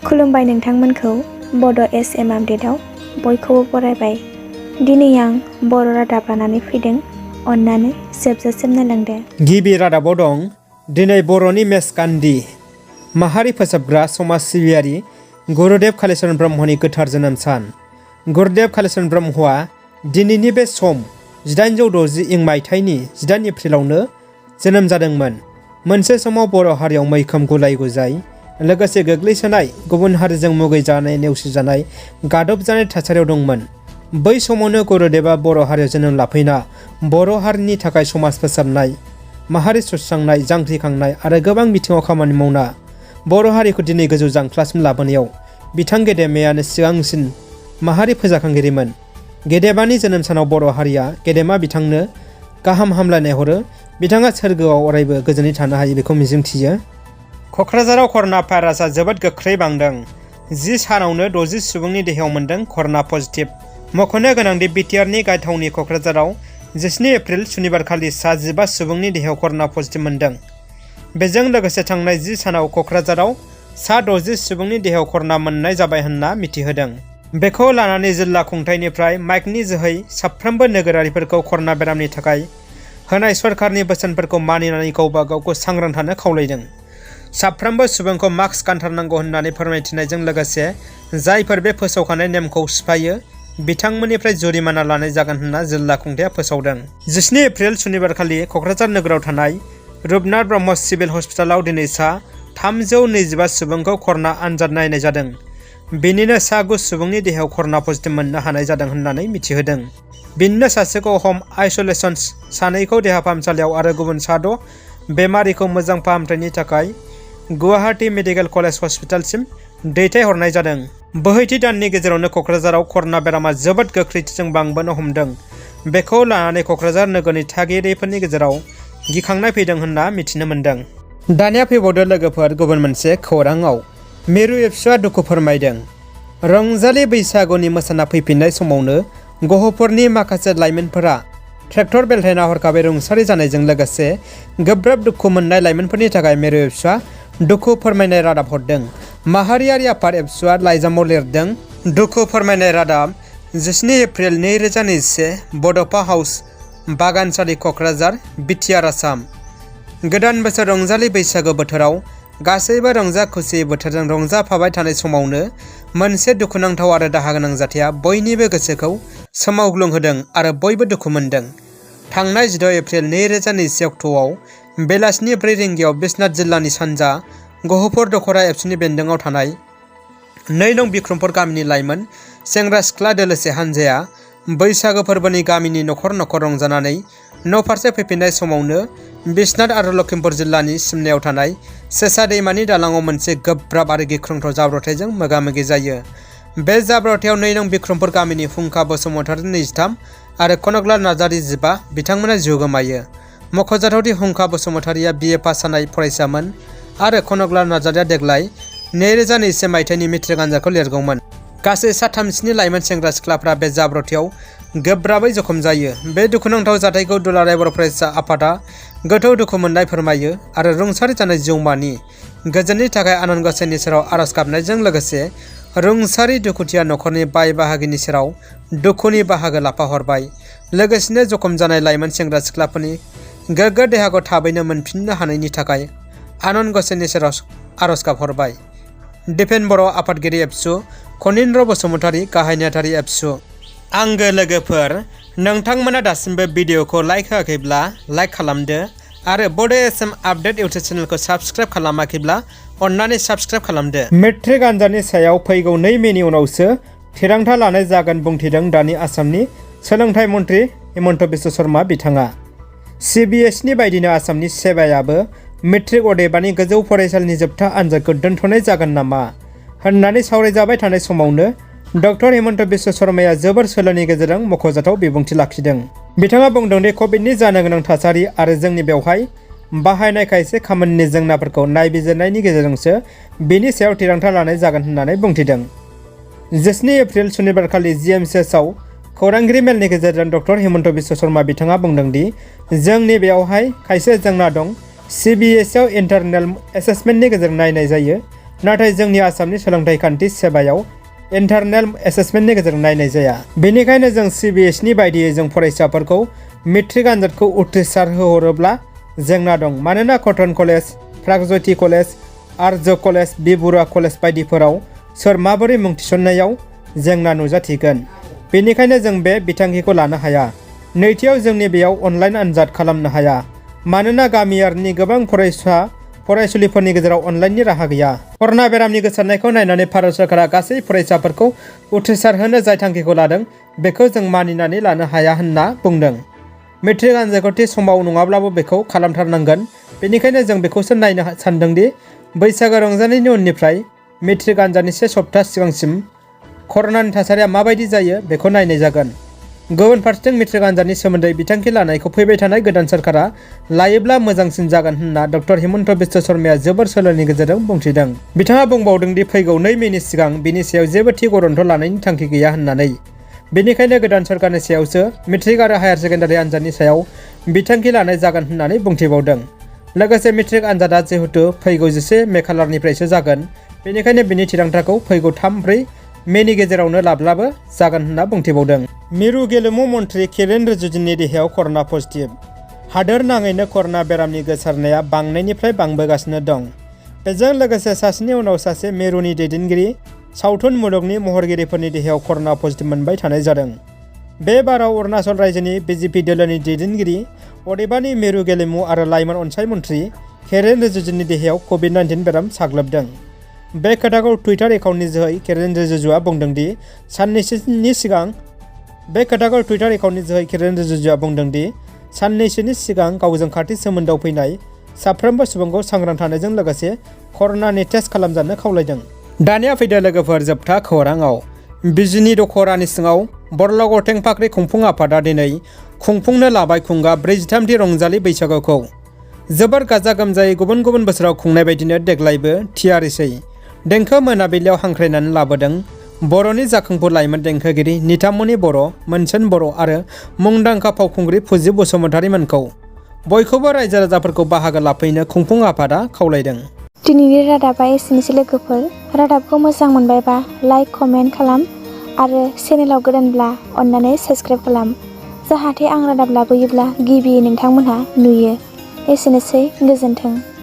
खुलुमबाय नोंथांमोनखौ बड' SM आपडेटआव बयखौबो बरायबाय। दिनै आं बर' रादाब लानानै फैदों, अन्नानै जोबजासिम नायलांदो। गिबि रादाबाव दं दिनै बर'नि मेसकान्दी माहारि फोसाबग्रा समाज सिबियारि गुरुदेव कालीचरण ब्रह्मनि गोथार जोनोम सान। गुरुदेव कालीचरण ब्रह्मआ दिनैनि बे सम 1860 मायथाइनि 18 एप्रिलावनो जोनोम जादोंमोन। मोनसे समाव बर' हारियाव मैखोम गुलाय गुजाय लोगोसे गोग्लैसोनाय गुबुन हारिजों मुगैजानाय नेवसिजानाय गादबजानाय थासारियाव दंमोन। बै समावनो गुरुदेवा बर' हारियाव जोनोम लाफैना बर' हारिनि थाखाय समाज फोसाबनाय, माहारि सुस्रांनाय, जांख्रिखांनाय आरो गोबां बिथिङाव खामानि मावना बर' हारिखौ दिनै गोजौ जांख्लासिम लाबोनायाव बिथां गेदेमायानो सिगांसिन माहारि फोजाखांगिरिमोन। गेदेमानि जोनोम सानाव बर' हारिया गेदेमा बिथांनो गाहाम हामलायनाय हरो। बिथाङा सोरगोआव अरायबो गोजोनै थानो हायो बेखौ मिजिंथियो। क'क्राझाराव कर'ना भाइरासआ जोबोद गोख्रै बांदों। 10 सानावनो 60 सुबुंनि देहायाव मोनदों कर'ना पजिटिभ। मख'नो गोनांदि बिटिआरनि गायथावनि क'क्राझाराव 17 एप्रिल सुनिबारखालि सा 15 सुबुंनि देहायाव कर'ना पजिटिभ मोनदों। बेजों लोगोसे थांनाय 10 सानाव क'क्राझाराव सा 60 सुबुंनि देहायाव कर'ना मोननाय जाबाय होनना मिथिहोदों। बेखौ लानानै जिल्ला खुंथायनिफ्राय माइकनि जोहै साफ्रोमबो नोगोरारिफोरखौ कर'ना बेरामनि थाखाय होनाय सरकारनि बोसोनफोरखौ मानिनानै गावबा गावखौ सांग्रां थानो खावलायदों। साफ्रोमबो सुबुंखौ मास्क गानथारनांगौ होननानै फोरमायथिनायजों लोगोसे जायफोर बे फोसावखानाय नेमखौ सिफायो बिथांमोननिफ्राय जुरिमाना लानाय जागोन होनना जिल्ला खुंथाया फोसावदों। 17 एप्रिल सुनिबारखालि क'क्राझार नोगोराव थानाय रुपनाथ ब्रह्म सिभिल हस्पिटालाव दिनै सा 325 सुबुंखौ कर'ना आनजाद नायनाय जादों। बेनिनो सा 9 सुबुंनि देहायाव कर'ना पजिटिभ मोननो हानाय जादों होननानै मिथिहोदों। बिनिनो सासेखौ हम आइसोलेसन, सानैखौ देहा फाहामसालियाव आरो गुबुन सा 6 बेमारिखौ मोजां फाहामथायनि थाखाय गुवाहाटी मेडिकेल कलेज हस्पिटालसिम दैथायहरनाय जादों। बोहैथि दाननि गेजेरावनो क'क्राझाराव कर'ना बेरामा जोबोद गोख्रैथिजों बांबोनो हमदों। बेखौ लानानै क'क्राझार नोगोरनि थागिरिफोरनि गेजेराव गिखांनाय फैदों होनना मिथिनो मोन्दों। दानिया फैबावदो लोगोफोर गुबुन मोनसे खौराङाव। मिरु एबसुआ दुखु फोरमायदों। रंजालि बैसागुनि मोसाना फैफिननाय समावनो गहपुरनि माखासे लाइमोनफोरा ट्रेक्टर बेलथायना हरखाबै रुंसारि जानायजों लोगोसे गोब्राब दुखु मोननाय लाइमोनफोरनि थाखाय मिरु एबसुआ दुखु फोरमायनाय रादाब हरदों। माहारियारि आफाद एबसुआ लाइजामाव लिरदों। दुखु फोरमायनाय रादाब 17 एप्रिल 2021 बड'फा हाउस बागानसालि क'क्राझार बिटिआर आसाम। गोदान बोसोर रंजालि बैसागु बोथोराव गासैबो रंजा खुसि बोथोरजों रंजाफाबाय थानाय समावनो मोनसे दुखुनांथाव आरो दाहा गोनां जाथाया बयनिबो गोसोखौ सोमावग्लुंहोदों आरो बयबो दुखु मोनदों। थांनाय 16 एप्रिल 2021 अक्ट'आव बेलासिनि 4 रिंगायाव बिश्वनाथ जिल्लानि सानजा गहपुर दख'रा एबसुनि बेन्दोङाव थानाय 2 नं बिक्रमपुर गामिनि लाइमोन सेंग्रा सिख्ला दोलोसे हानजाया बैसागो फोरबोनि गामिनि न'खर न'खर रंजानानै न' फारसे फैफिननाय समावनो बिश्वनाथ आरो लखिमपुर जिल्लानि सिमनायाव थानाय सेसा दैमानि दालाङाव मोनसे गोब्राब आरो गिख्रंथाव जाब्रबथायजों मोगा मोगि जायो। बे जाब्रबथायाव 2 नं बिक्रमपुर गामिनि फुंखा बसुमतारी 23 आरो कनकलाल नार्जारी 15 बिथांमोना जिउ गोमायो। मख'जाथावदि फुंखा बसुमतारीया BA पास जानाय फरायसामोन आरो कनकलाल नार्जारीया देग्लाय 2021 मायथाइनि मेट्रिक आनजादखौ लिरगौमोन। गासै सा 37 लाइमोन सेंग्रा सिख्लाफ्रा बे जाब्रबथायाव गोब्राबै जखम जायो। बे दुखुनांथाव जाथायखौ दुलाराय बर' फरायसा आफादा गोथौ दुखु मोननाय फोरमायो आरो रुंसारि जानाय जिउमानि गोजोननि थाखाय आनान गसाइनि सेराव आरज गाबनायजों लोगोसे रुंसारि दुखुथिया न'खरनि बाय बाहागिनि सेराव दुखुनि बाहागो लाफाहरबाय। लोगोसेनो जखम जानाय लाइमोन सेंग्रा सिख्लाफोरनि गोग्गो देहाखौ थाबैनो मोनफिननो हानायनि थाखाय आनान गसाइनि सेराव आरज गाबहरबाय। दिपेन बर' आफादगिरि एबसु, कनिन्द्र बसुमतारी गाहाय नेहाथारि एबसु। आंगो लोगोफोर, नोंथांमोना दासिमबो भिडिअखौ लाइक होआखैब्ला लाइक खालामदो आरो बड' SM आपडेट इउटुब चेनेलखौ साबस्क्राइब खालामाखैब्ला अन्नानै साबस्क्राइब खालामदो। मेट्रिक आनजादनि सायाव फैगौ 2 मेनि उनावसो थिरांथा लानाय जागोन बुंथिदों दानि आसामनि सोलोंथाइ मन्थ्रि हिमन्त बिश्व शर्मा बिथाङा। CBSE बायदिनो आसामनि सेबायाबो मेट्रिक अदेबानि गोजौ फरायसालिनि जोबथा आनजादखौ दोनथ'नाय जागोन नामा होननानै सावरायजाबाय थानाय समावनो डक्टर हिमन्त बिश्व शर्माया जोबोर सोलोनि गेजेरजों मख'जाथाव बिबुंथि लाखिदों। बिथाङा बुंदों दि कभिडनि जानो गोनां थासारि आरो जोंनि बेवहाय बाहायनाय खायसे खामानिनि जेंनाफोरखौ नायबिजिरनायनि गेजेरजोंसो बेनि सायाव थिरांथा लानाय जागोन होननानै बुंथिदों। 17 एप्रिल सुनिबारखालि GMCHआव खौरांगिरि मेलनि गेजेरजों डक्टर हिमन्त बिश्व शर्मा बिथाङा बुंदों दि जोंनि बेवहाय खायसे जेंना दं। CBSEआव इन्टारनेल एसेसमेन्टनि गेजेरजों नायनाय जायो नाथाय जोंनि आसामनि सोलोंथाइ खान्थि सेबायाव इन्टारनेल एसेसमेन्टनि गेजेरजों नायनाय जाया। बेनिखायनो जों CBSE नि बायदियै जों फरायसाफोरखौ मेट्रिक आनजादखौ उथ्रिसार होहरोब्ला जेंना दं। मानोना कटन कलेज, प्रागज्यति कलेज, आर्य कलेज, बि बरुवा कलेज बायदिफोराव सोर माबोरै मुं थिसननायाव जेंना नुजाथिगोन। बेनिखायनो जों बे बिथांखिखौ लानो हाया। नैथियाव जोंनि बेयाव अनलाइन आनजाद खालामनो हाया। मानोना गामियारिनि गोबां फरायसुलिफोरनि गेजेराव अनलाइननि राहा गैया। कर'ना बेरामनि गोसारनायखौ नायनानै भारत सरकारा गासै फरायसाफोरखौ उथ्रिसार होनो जाय थांखिखौ लादों बेखौ जों मानिनानै लानो हाया होनना बुंदों। मेट्रिक आनजादखौ थि समाव नङाब्लाबो बेखौ खालामथारनांगोन। बेनिखायनो जों बेखौसो नायनो सानदोंदि बैसागो रंजानायनि उननिफ्राय मेट्रिक आनजादनि 1 सप्ता सिगांसिम कर'नानि थासारिया माबायदि जायो बेखौ नायनाय जागोन। गुबुन फारसेथिं मेट्रिक आनजादनि सोमोन्दै बिथांखि लानायखौ फैबाय थानाय गोदान सोरखारा लायोब्ला मोजांसिन जागोन होनना डक्टर हिमन्त बिश्व शर्माया जोबोर सोलोनि गेजेरजों बुंथिदों। बिथाङा बुंबावदों दि फैगौ 2 मेनि सिगां बिनि सायाव जेबो थि गरन्थ लानायनि थांखि गैया होननानै। बेनिखायनो गोदान सरकारनि सायावसो मेट्रिक आरो हायार सेकेन्डारि आनजादनि सायाव बिथांखि लानाय जागोन होननानै बुंथिबावदों। लोगोसे मेट्रिक आनजादा जिहेतु फैगौ 11 मे खालारनिफ्रायसो जागोन, बेनिखायनो बिनि थिरांथाखौ फैगौ 3-4 मेनि गेजेरावनो लाब्लाबो जागोन होनना बुंथिबावदों। मिरु गेलेमु मन्थ्रि किरेन रिजिजुनि देहायाव कर'ना पजिटिभ। हादोर नाङैनो कर'ना बेरामनि गोसारनाया बांनायनिफ्राय बांबोगासिनो दं। बेजों लोगोसे सासेनि उनाव सासे मिरुनि दैदेनगिरि सावथुन मुलुगनि महरगिरिफोरनि देहायाव कर'ना पजिटिभ मोनबाय थानाय जादों। बे बाराव अरुणाचल रायजोनि BJP दोलोनि दैदेनगिरि अदेबानि मिरु गेलेमु आरो लाइमोन अनसाय मन्थ्रि किरेन रिजिजुनि देहायाव COVID-19 बेराम साग्लोबदों। बे खोथाखौ टुइटार एकाउन्टनि जोहै किरेन रिजिजुआ बुंदोंदि साननैसोनि सिगां गावजों खाथि सोमोन्दोआव फैनाय साफ्रोमबो सुबुंखौ सांग्रां थानायजों लोगोसे कर'नानि टेस्ट खालामजानो खावलायदों। दानिया फैदो लोगोफोर जोबथा खौराङाव। बिजिनि दख'रानि सिङाव बरला गथें फाख्रि खुंफुं आफादा दिनै खुंफुंनो लाबाय खुंगा 43थि रंजालि बैसागुखौ। जोबोर गाजा गोमजायै गुबुन गुबुन बोसोराव खुंनाय बायदिनो देग्लायबो थियारिसै। देंखो मोनाबिलियाव हांख्रायनानै लाबोदों बर'नि जाखांफु लाइमोन देंखोगिरि नितामनि बर', मोनसोन बर' आरो मुंदांखा फावखुंग्रि फुजि बसुमतारी मोनखौ। बयखौबो रायजो राजाफोरखौ बाहागो लाफैनो खुंफुं आफादा खावलायदों। दिनैनि रादाबा एसेनोसै लोगोफोर। रादाबखौ मोजां मोनबायबा लाइक, कमेन्ट खालाम आरो चेनेलाव गोदानब्ला अन्नानै साबस्क्राइब खालाम, जाहाथे आं रादाब लाबोयोब्ला गिबियै नोंथांमोनहा नुयो। एसेनोसै, गोजोन्थों।